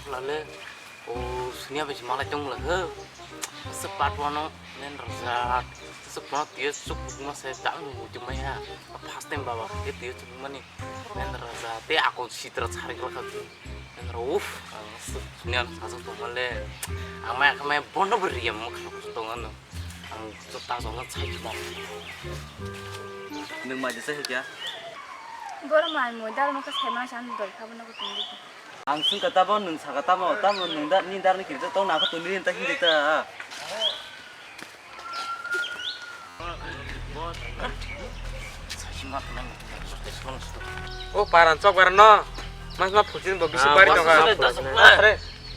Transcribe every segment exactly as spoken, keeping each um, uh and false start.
Lale, o, suniya bai malai tong la, he. Se part one o, nen raja, se pono tiyo suk ma se dang mu tu mai ha. First time baba, ke tiyo suk mani, nen raja, te ako sitra chari la ka tu. Nen ra, uff, ang se suniya sa sa tong le. Ang mai, ang mai bono beri ya mo khana tong ano. Ang ta jong sai ma. Nung mai jesa he kya? Boro mai mo dal no ka sai ma san doi kha bono ko tong. Ang sung kata bo, nung sa kata bo, tamo nung da, ni dar ni kirta tong na ko tuni ta hindi ta. O paran chok paran no. Mas ma phutin bo bisi bari tong ka.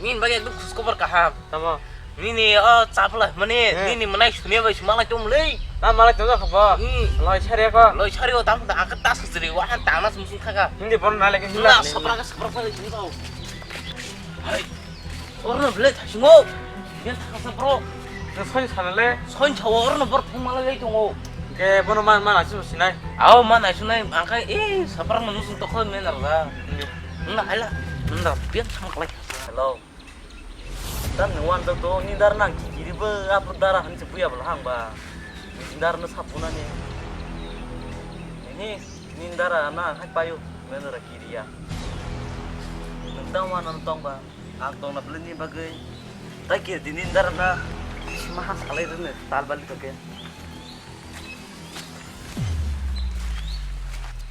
Ni bagwi ekdom khuskobor kaham. Tamo. Nini o chapla mani, nini mwnai sumia bai suma lai tong le. Ta malai tong kha bo. Loi sari ko. Loi sari o tam da ka ta sujri wa han ta na sum sum kha ka. Hindi bon na le ke. Na sopra ka sopra ka le tong. Hai. Orno ble thasingo. Dia thaka sa bro. Te soi sana le. Soi chawo orno bor thung malai lai tongo. Ke bono man man asu sinai. Aw man asu nai angkai e sopra no nusung tokho men arda. Na hala. Nda pian thang kalai. Hello. Tam ni wan to ni dar nang kiri bo apu dara han se buya bla hang ba. Ni dar no sapuna ni. Ni ni dara na hai payu men ra kiriya. Nang tang wan tong ba. Ang tongna bwlwini bagwi. Tai khe dini darana sima ha salai rwno tal bali toke.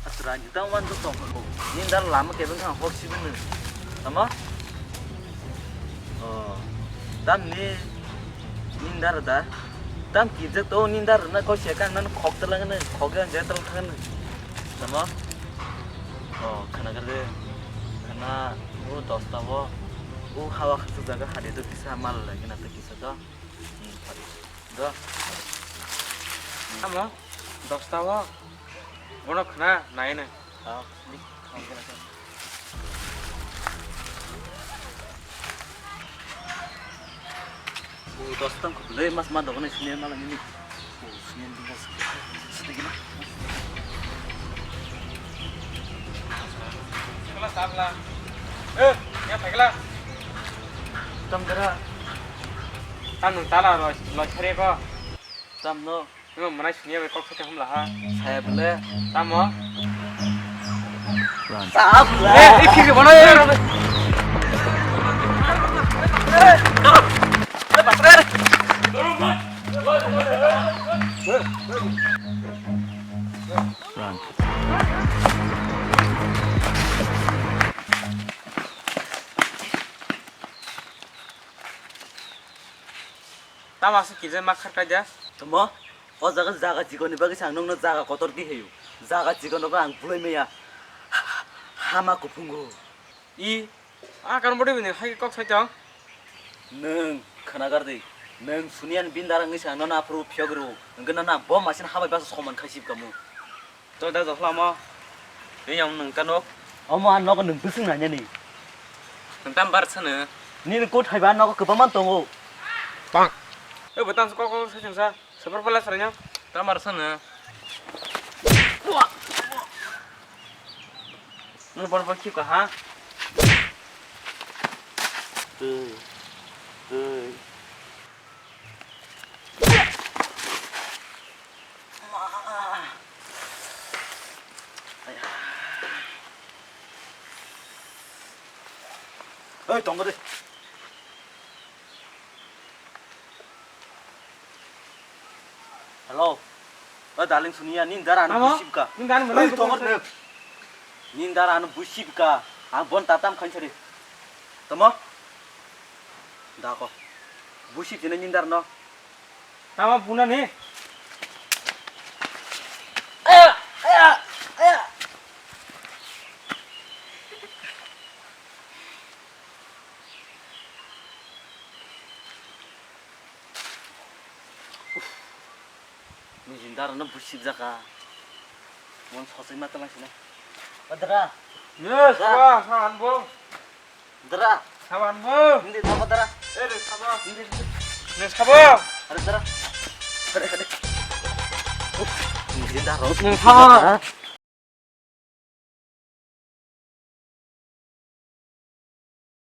Atra ni dang wan do tong ko. Ni dar lama ke bang hok si bwlw. Tamo? Oh. Dam ni ni dar da. Tam kijak to ni dar na ko se kan nan khok talang ne khok ga je talang thang ne. Tamo? Oh, khana gade. Khana o dosta bo. O hawa khasuk jaga hade do kisa mal lagi na to kisa do. Hmm, do. Tamo? Dosta bo. Bono khana nai ne. Oh, ni khana gade. O dosta ko le mas ma dogone sini mala nini. O sini dinga sini gina. Kala sabla. Eh, ya pagla. Tam dara. Tam nung tala lo lo chare ko. Tam no. Nung mana sini ya kok sa hum la ha. Saya bole. Tamo. Sabla. Eh, iki ke mana ya? Run. Tamo aswk kisa ma kharkai da? Tamo, o jaga, jaga chikon ni bagwi se ang nokno jaga kotor di hayo. Jaga chikon no ang bulai maya. Hama kuphungo. I, a kan bodi bini hai kok sai tong. Nwng khwnagar di. Nwng suniyan bin darang ni sa nono aphuru phiyok ru. Ngena na bo masin habai basa soman khai sib kamu. To da dokhla mo. Ni yang nwng tano. Omo an nogo nwng bwswng nanya ni. Nwng tam bar sano. Nini kot haiba nogo kwbangma tongo. Bang. E bo tam kok kok sai sa. Super pala saranya. Tam bar sano. Nwng bor bor khip ka ha. Twi. Twi. Oi, tongo de. Hello. Oi, darling, suniya, nini dara ano busibka. Nini dara ano busibka. Nini dara ano busibka. Ang bon tatam khain sari. Tamo? Dako. Busi tine nindar no. Tama buna ni. Aya, aya, aya. Ni jindar no busibjaka. Mon sosai ma talang sina. Adra. Yes, wah, sahan bo. Dara. Saban bo. Hindi, sabo, dara. Eh, de, sabo. Hindi, hindi. Ne, sabo. Are, dara. Are, are. Uff, hindi, dara. Ne, sabo.